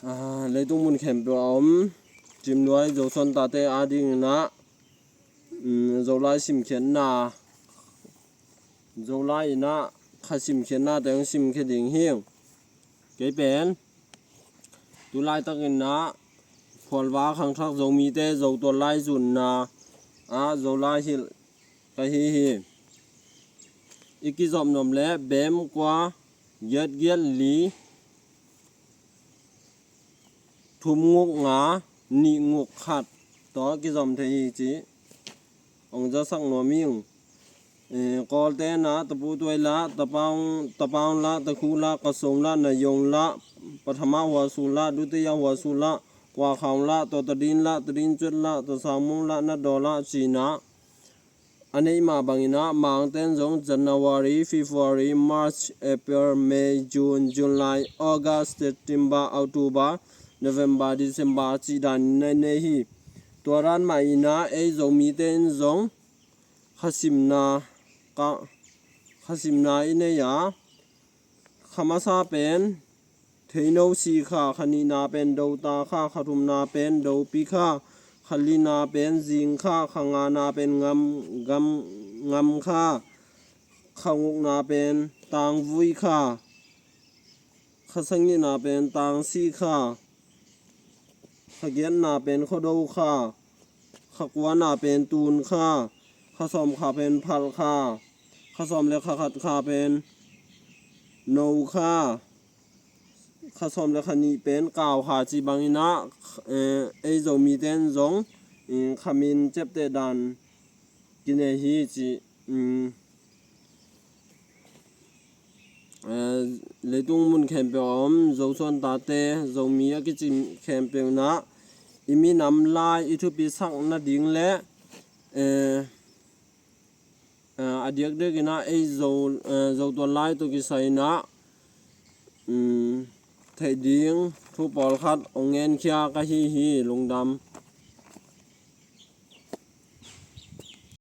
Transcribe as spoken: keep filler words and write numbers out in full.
Ah, leitung mun khempeuh a om Cimnuai Zosuan tate adingin ah, um, Zolai simkhiatna, Zolai in ah kha simkhiatnate hong simkhia ding hi. Kei pen tu laitakin ah phualva khangthak Zomite Zotual lai zunna ah Zolai hilh ka hi hi. I kizopnop leh bem kua giat giat li thum nguk nga nih nguk khat tawh kizom thei hi cih hong zasak nuam ing. Eh, Kawlte in ah Tapu Tuai lah, Tapaung, Tapaung lah, Takhu lah, Kasong lah, Nayong lah, Pathama Huasu lah, Dutiya Huasu lah, Kuakhaung lah, Totadin lah, Tadin Cuat lah, Tasangmung lah, Nadaw lah, ci-in ah a neih mah bangin ah Mangte in zong January, February, March, April, May, June, July, August, September, October, November, December cih danin a nei hi. Tua dan mah in ah ei Zomite in zong khasimna ka, khasimna i nei a, kha masa pen Theino si kha, kha nihna pen Dota kha, kha thumna pen Dopi kha, kha lina pen Zing kha, kha ngana pen Ngam, Ngam, Ngam kha, kha ngukna pen Tangvui kha, kha sagihna pen Tangsi kha, kha giatna pen Khuado kha, kha kuana pen Tun kha, kha sawm kha pen Phal kha, kha sawm le kha khat kha pen No kha, kha sawm le kha nih pen Kau kha cih bangin ah, eh, ei Zomite in zong, eh, kha min ciapteh dan kinei hi cih, mm, eh, leitung mun khempeuh a om Zosuan tate, Zomi a kici khempeuh in ah i minam lai i thupi sak nading le, eh, eh, a diakdiakin ah ei Zo, eh, Zotual lai tawh kisai in ah, mm, theih ding thu pawlkhat hong ngenkhia ka hi hi. Lungdam.